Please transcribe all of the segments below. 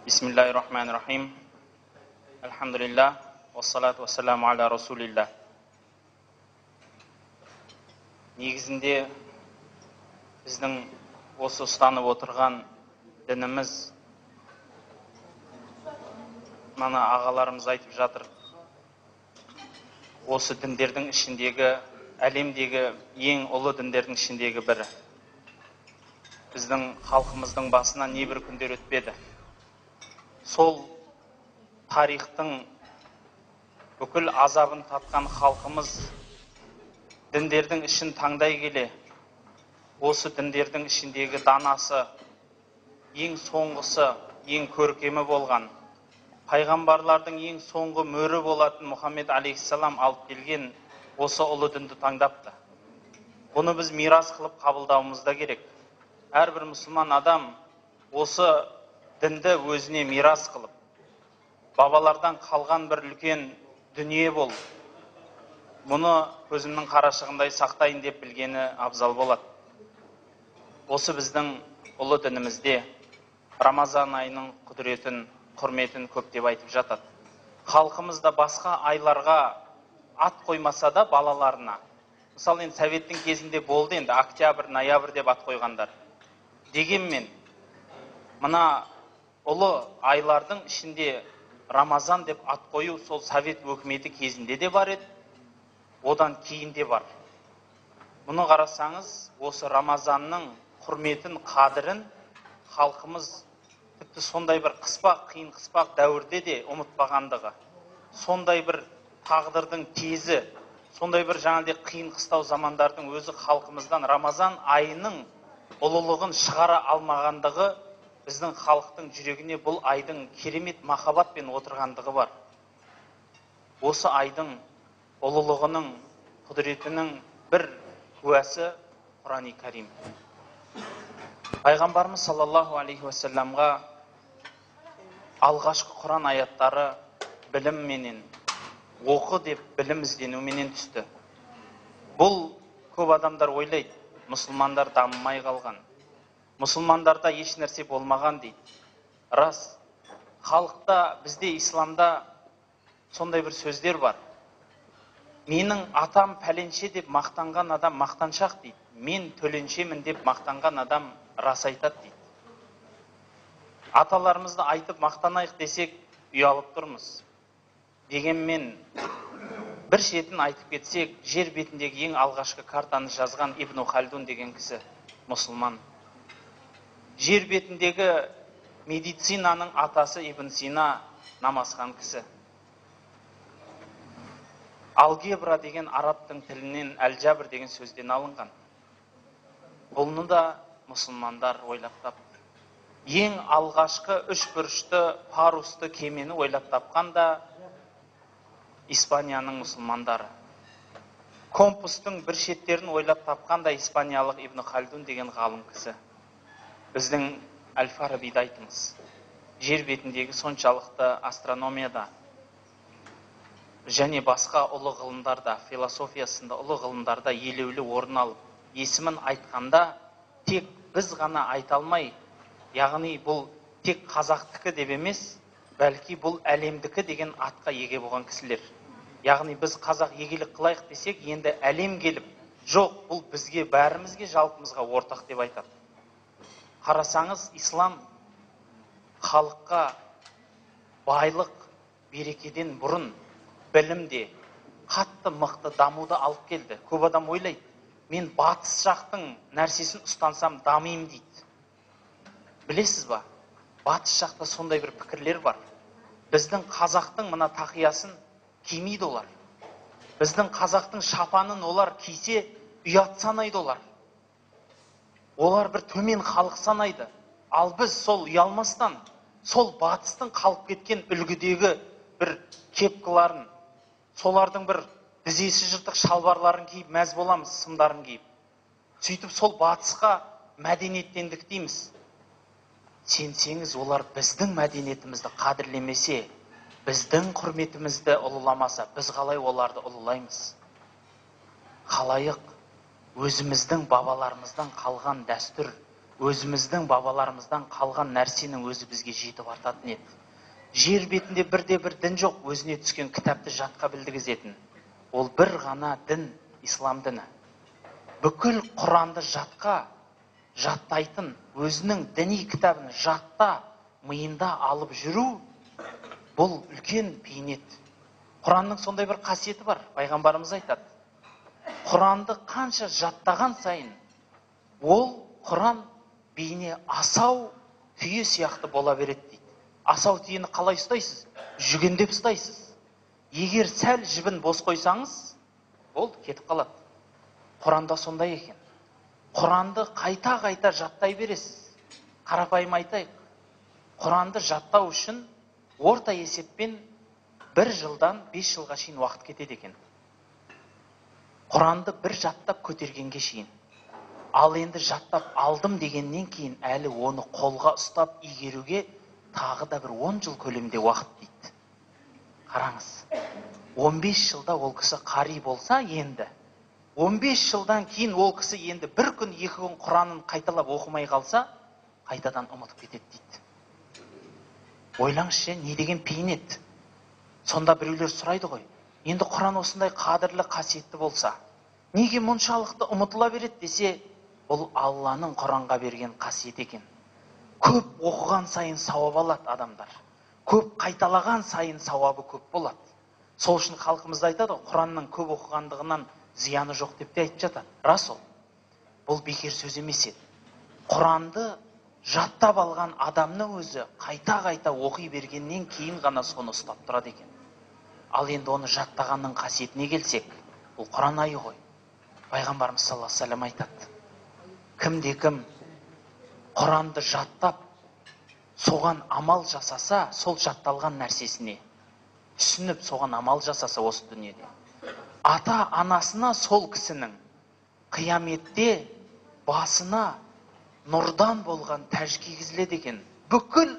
Бисмиллахи-рахмани-рахим. Альхамдулиллах, уассалату уассаламу аля расулиллах. Негізінде біздің осы ұстанып отырған дініміз, мына ағаларымыз айтып жатыр, осы діндердің ішіндегі, әлемдегі ең ұлы діндердің ішіндегі бірі. Біздің халқымыздың басына небір күндер өтпеді. Сол тарихтың бүкіл азабын татқан халқымыз діндердің ішін таңдай келе, осы діндердің ішіндегі данасы, ең соңғысы, ең көркемі болған, пайғамбарлардың ең соңғы мөрі болатын Мұхаммед алейхиссалам алып келген осы ұлы дінді таңдапты. Бұны біз мирас қылып қабылдауымыз да керек. Әрбір мұсылман адам осы дінді өзіне мирас қылып, бабалардан қалған бір үлкен дүние болып, мұны көзімнің қарашығындай сақтайын деп білгені абзал болады. Осы біздің ұлы дінімізде Рамазан айының құдіретін, құрметін көптеп айтып жатады. Халқымыз да басқа айларға ат қоймаса да балаларына. Мысалы, енді советтің кезінде болды енді октябрь, ноябрь деп ат қойғандар. Дегенмен, мына ұлы айлардың ішінде Рамазан деп ат қою сол совет өкіметі кезінде де бар еді, одан кейін де бар. Мұны қарасаңыз, осы Рамазанның құрметін, қадірін халқымыз тіпті сондай бір қыспақ, қиын қыспақ дәуірде де ұмытпағандығы, сондай бір тағдырдың тезі, сондай бір жаңағыдай қиын қыстау замандардың өзі халқымыздан Рамазан айының ұлылығын шығара алмағандығы біздің халықтың жүрегіне бұл айдың керемет махаббатпен отырғандығы бар. Осы айдың ұлылығының, құдіретінің бір куәсі Құрани Карим. Пайғамбарымыз саллаллаху алейхи уассаламға алғашқы Құран аяттары білімменен, оқы деп білім ізденуменен түсті. Бұл көп адамдар ойлайды, мұсылмандар дамымай қалған, мұсылмандарда еш нәрсе болмаған дейді. Рас, халықта, бізде исламда сондай бір сөздер бар. Менің атам пәленше деп мақтанған адам мақтаншақ дейді. Мен төленшемін деп мақтанған адам рас айтады дейді. Аталарымызды айтып мақтанайық десек, ұялып тұрмыз. Дегенмен, бір шетін айтып кетсек, жер бетіндегі ең алғашқы картаны жазған Ибн Халдун деген кісі мұсылман. Жер бетіндегі медицинаның атасы Ибн Сина намазхан кісі. Алгебра деген арабтың тілінен әлжабр деген сөзден алынған. Бұны да мұсылмандар ойлап тапты. Ең алғашқы үш бұрышты парусты кемені ойлап тапқан да Испанияның мұсылмандары. Компастың бір шеттерін ойлап тапқан да испаниялық Ибн Халдун деген ғалым кісі. Біздің Әл-Фарабиді айтыңыз. Жер бетіндегі соншалықты астрономияда және басқа ұлы ғылымдарда, философиясында ұлы ғылымдарда елеулі орын алып, есімін айтқанда тек біз ғана айта алмай, яғни бұл тек қазақтікі деп емес, бәлки бұл әлемдікі деген атқа еге болған кісілер. Яғни біз қазақ егелік қылайық десек, енді әлем келіп, жоқ, бұл бізге, бәрімізге, жалпымызға ортақ деп айтады. Қарасаңыз, ислам халыққа байлық, берекеден бұрын білімде қатты мықты дамуды алып келді. Көп адам ойлайды, мен батыс жақтың нәрсесін ұстансам дамимын дейді. Білесіз ба? Батыс жақта сондай бір пікірлер бар. Біздің қазақтың мына тақиясын кимейді олар. Біздің қазақтың шапанын олар кисе ұят санайды олар. Олар бір төмен халық санайды. Ал біз сол ұялмастан, сол батыстың қалып кеткен үлгідегі бір кепкаларын, солардың бір тізесі жыртық шалбарларын киіп мәз боламыз, сымдарын киіп. Сөйтіп сол батысқа мәдениеттендік дейміз. Сенсеңіз, олар біздің мәдениетімізді қадірлемесе, біздің құрметімізді ұлыламаса, біз қалай оларды ұлылаймыз? Халайық өзіміздің бабаларымыздан қалған дәстүр, Өзіміздің бабаларымыздан қалған нәрсенің өзі бізге жетіп артатын еді. Жер бетінде бірде бір дін жоқ, өзіне түскен кітапты жатқа білдіргізетін. Ол бір ғана дін, ислам діні. Бүкіл Құранды жатқа жаттайтын, өзінің діни кітабын жатта, миында алып жүру, бұл үлкен бейнет. Құранның сондай бір қасиеті бар, пайғамбарымыз айтады. Құранды қанша жаттаған сайын, ол Құран бейне асау түйе сияқты бола береді дейді. Асау түйені қалай ұстайсыз? Жүгендеп ұстайсыз. Егер сәл жібін бос қойсаңыз, болды, кетіп қалады. Құранда сондай екен. Құранды қайта-қайта жаттай бересіз. Қарапайым айтайық. Құранды жаттау үшін орта есеппен 1 жылдан 5 жылға шейін уақыт кетеді екен. Құранды бір жаттап көтергенге шейін. Ал енді жаттап алдым дегеннен кейін әлі оны қолға ұстап игеруге тағы да бір 10 жыл көлемінде уақыт дейді. Қараңыз, 15 жылда ол кісі қари болса енді, 15 жылдан кейін ол кісі енді бір күн, екі күн Құранын қайталап оқымай қалса, қайтадан ұмытып кетеді дейді. Ойлаңызшы, не деген бейнет. Сонда біреулер сұрайды ғой, енді Құран осындай қадірлі, қасиетті болса, неге мұншалықты ұмытыла береді десе, бұл Алланың Құранға берген қасиеті екен. Көп оқыған сайын сауап алады адамдар. Көп қайталаған сайын сауабы көп болады. Сол үшін халқымыз айтады, Құранның көп оқығандығынан зияны жоқ деп те айтып жатады. Рас ол. Бұл бекер сөз емес еді. Құранды жаттап алған адамның өзі қайта-қайта оқи бергеннен кейін ғана соны ұстап тұрады екен. Ал енді оны жаттағанның қасиетіне келсек, бұл Құран айы ғой. Пайғамбарымыз саллаллаху алейхи уассалам айтады. Кімде кім Құранды жаттап, соған амал жасаса, сол жатталған нәрсесіне түсініп, соған амал жасаса осы дүниеде, ата анасына сол кісінің қияметте басына нұрдан болған тәж кигізіледі екен. Бүкіл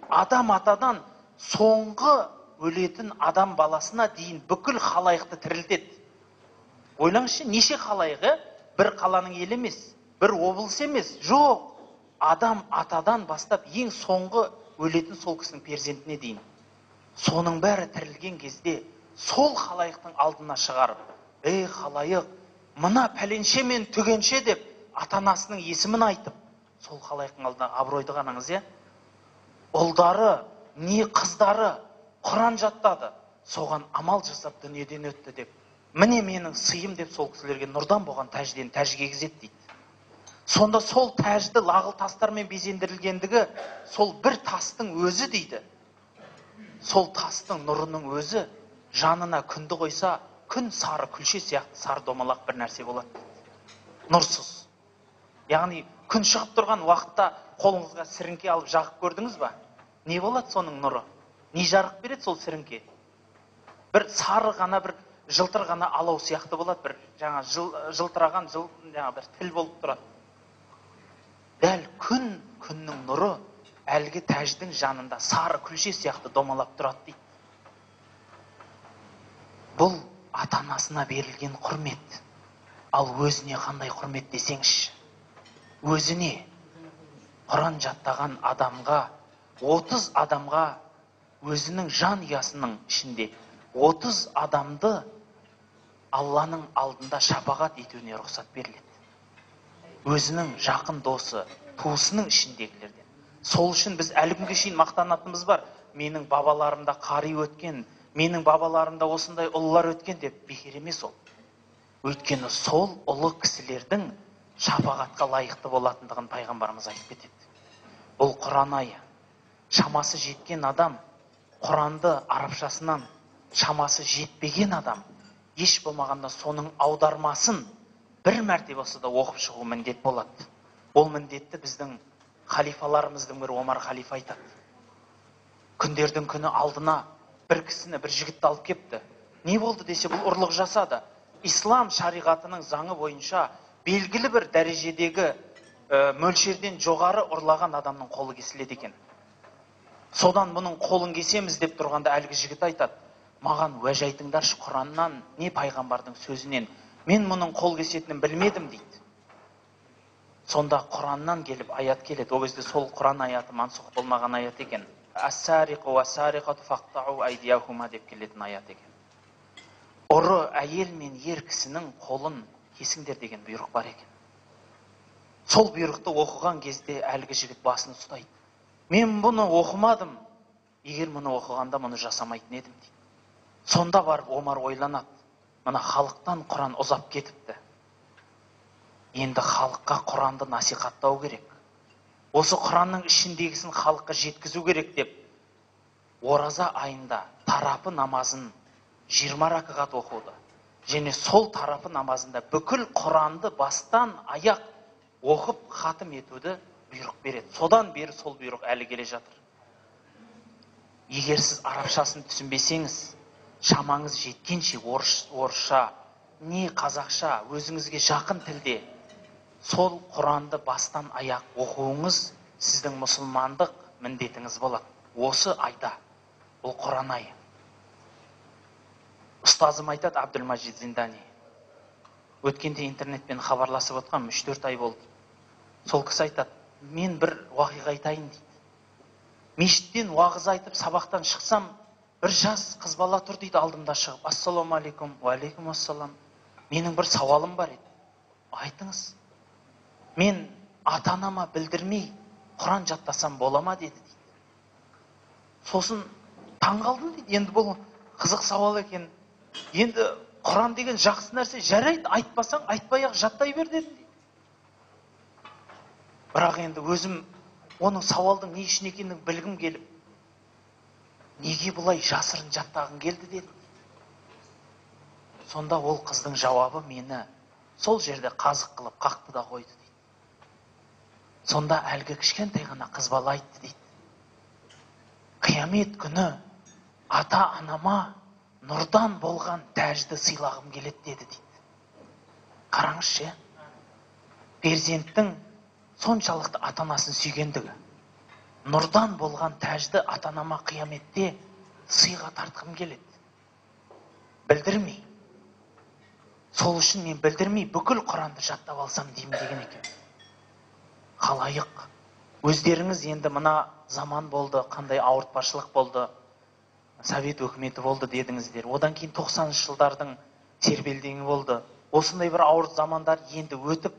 адам атадан соңғы өлетін адам баласына дейін бүкіл халайықты тірілтеді. Ойлаңызшы, неше халайығы? Бір қаланың елі емес, бір облыс емес, жоқ. Адам атадан бастап ең соңғы өлетін сол кісінің перзентіне дейін. Соның бәрі тірілген кезде сол халайықтың алдына шығарып, ей халайық, мына пәленше мен түгенше деп ата-анасының есімін айтып, сол халайықтың алдына абыройды қараңыз, иә? Ұлдары, не қыздары Құран жаттады, соған амал жасап дүниеден өтті деп, міне менің сыйым деп сол кісілерге нұрдан болған тәжден тәж кигізеді дейді. Сонда сол тәжді лағыл тастармен безендірілгендігі сол бір тастың өзі дейді. Сол тастың нұрының өзі жанына күнді қойса, күн сары күлше сияқты сары домалақ бір нәрсе болады. Нұрсыз. Яғни күн шығып тұрған уақытта қолыңызға сіріңке алып жағып көрдіңіз ба? Не болады соның нұры? Не жарық береді сол сіріңке? Бір сары ғана, бір жылтыр ғана алау сияқты болады, бір жаңа жылтыраған жаңа бір тіл болып тұрады. Дәл күн, күннің нұры әлгі тәждің жанында сары күлше сияқты домалап тұрады дейді. Бұл ата-анасына берілген құрмет. Ал өзіне қандай құрмет десеңізші? Өзіне Құран жаттаған адамға, 30 адамға өзінің жан ұясының ішінде 30 адамды Алланың алдында шапағат етуіне рұқсат беріледі. Өзінің жақын досы, туысының ішіндегілерден. Сол үшін біз әлі күнге шейін мақтанатынымыз бар. Менің бабаларымда қари өткен, менің бабаларымда осындай ұлылар өткен деп бекер емес ол. Өйткені сол ұлы кісілердің шапағатқа лайықты болатындығын пайғамбарымыз айтып кетеді. Бұл Құран айы. Шамасы жеткен адам, Құранды арабшасынан шамасы жетпеген адам, еш болмағанда соның аудармасын бір мәрте болса да оқып шығу міндет болады. Ол міндетті біздің халифаларымыздың бірі Омар халифа айтады. Күндердің күні алдына бір кісіні, бір жігітті алып кепті. Не болды десе, бұл ұрлық жасады. Ислам шариғатының заңы бойынша белгілі бір дәрежедегі мөлшерден жоғары ұрлаған адамның қолы кесіледі екен. Содан бұның қолын кесеміз деп тұрғанда әлгі жігіт айтады: маған уәж айтыңдаршы Құраннан, не пайғамбардың сөзінен. Мен мұның қол кесетінін білмедім дейді. Сонда Құраннан келіп аят келеді. Ол кезде сол Құран аяты мансух болмаған аят екен. Ас-сариқу уас-сариқату фақтау айдияхума деп келетін аят екен. Ұры әйел мен ер кісінің қолын кесіңдер деген бұйрық бар екен. Сол бұйрықты оқыған кезде әлгі жігіт басын ұстайды. Мен бұны оқымадым. Егер мұны оқығанда мұны жасамайтын едім дейді. Сонда барып Омар ойланады. Мына халықтан Құран ұзап кетіпті. Енді халыққа Құранды насихаттау керек. Осы Құранның ішіндегісін халыққа жеткізу керек деп ораза айында тарапы намазын 20 ракағат оқуды. Және сол тарапы намазында бүкіл Құранды бастан аяқ оқып хатым етуді бұйрық береді. Содан бері сол бұйрық әлі келе жатыр. Егер сіз арабшасын түсінбесеңіз, шамаңыз жеткенше орысша, не қазақша, өзіңізге жақын тілде сол Құранды бастан аяқ оқуыңыз сіздің мұсылмандық міндетіңіз болады. Осы айда, бұл Құран айы. Ұстазым айтады, Абдулмажид Зиндани. Өткенде интернетпен хабарласып отқан 3-4 ай болды. Сол кісі айтады, мен бір уақиға айтайын дейді. Мешіттен уағыз айтып, сабақтан шықсам, бір жас қыз бала тұр дейді алдымда шығып. Ассалауму алейкум, уалейкум ассалам. Менің бір сауалым бар еді. Айтыңыз. Мен ата-анама білдірмей Құран жаттасам бола ма деді дейді. Сосын таң қалдым дейді. Енді бұл қызық сауал екен. Енді Құран деген жақсы нәрсе, жарайды, айтпасаң, айтпай-ақ жаттай бер дедім дейді. Бірақ енді өзім оның сауалдың не үшін екенін білгім келіп, неге бұлай жасырын жаттағым келді дедім. Сонда ол қыздың жауабы мені сол жерде қазық қылып қақты да қойды дейді. Сонда әлгі кішкентай ғана қыз бала айтты дейді. Қиямет күні ата-анама нұрдан болған тәжді сыйлағым келеді деді дейді. Қараңызшы, перзенттің соншалықты ата-анасын сүйгендігі. Нұрдан болған тәжді ата-анама қияметте сыйға тартқым келеді. Білдірмей. Сол үшін мен білдірмей бүкіл Құранды жаттап алсам деймін деген екен. Халайық, өздеріңіз енді мына заман болды, қандай ауыртпашылық болды, Совет өкіметі болды дедіңіздер. Одан кейін 90-шы жылдардың сербелдеңі болды. Осындай бір ауыр замандар енді өтіп,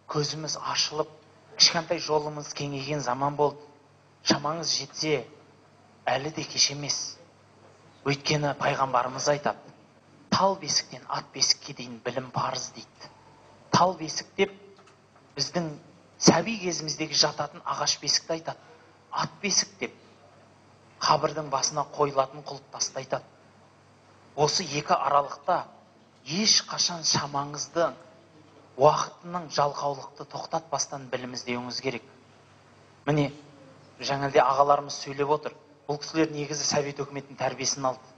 көзіміз ашылып, кішкентай жолымыз кеңейген заман болды. Шамаңыз жетсе, әлі де кеш емес. Өйткені пайғамбарымыз айтады, тал бесіктен ат бесікке дейін білім парыз дейді. Тал бесік деп біздің сәби кезіміздегі жататын ағаш бесікті айтады. Ат бесік деп қабірдің басына қойылатын құлпытасты айтады. Осы екі аралықта ешқашан шамаңызды, уақытының жалқаулықты тоқтатпастан білім іздеуіңіз керек. Міне, жаңағыдай ағаларымыз сөйлеп отыр. Бұл кісілер негізі Совет өкіметінің тәрбиесін алды.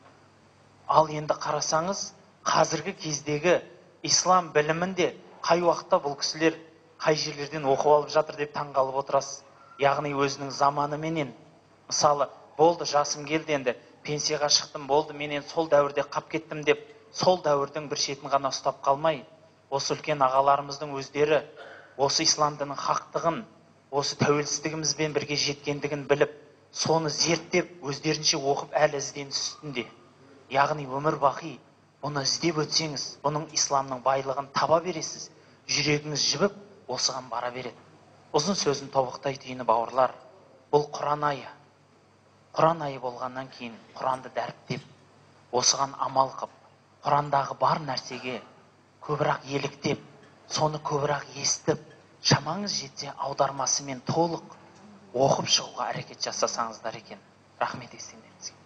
Ал енді қарасаңыз, қазіргі кездегі ислам білімінде қай уақытта бұл кісілер қай жерлерден оқып алып жатыр деп таңғалып отырасыз. Яғни өзінің заманыменен. Мысалы, болды, жасым келді енді, пенсияға шықтым, болды, мен енді сол дәуірде қап кеттім деп, сол дәуірдің бір шетін ғана ұстап қалмай, осы үлкен ағаларымыздың өздері осы ислам дінінің хақтығын, осы тәуелсіздігімізбен бірге жеткендігін біліп, соны зерттеп, өздерінше оқып әлі ізденіс үстінде. Яғни өмір бақи бұны іздеп өтсеңіз, бұның исламның байлығын таба бересіз, жүрегіңіз жібіп, осыған бара береді. Ұзын сөзін тобықтай түйіні бауырлар, бұл Құран айы. Құран айы болғаннан кейін Құранды дәріптеп, осыған амал қып, Құрандағы бар нәрсеге көбірек еліктеп, соны көбірек естіп, шамаңыз жетсе аудармасымен толық оқып шығуға әрекет жасасаңыздар екен. Рахмет естігендеріңізге.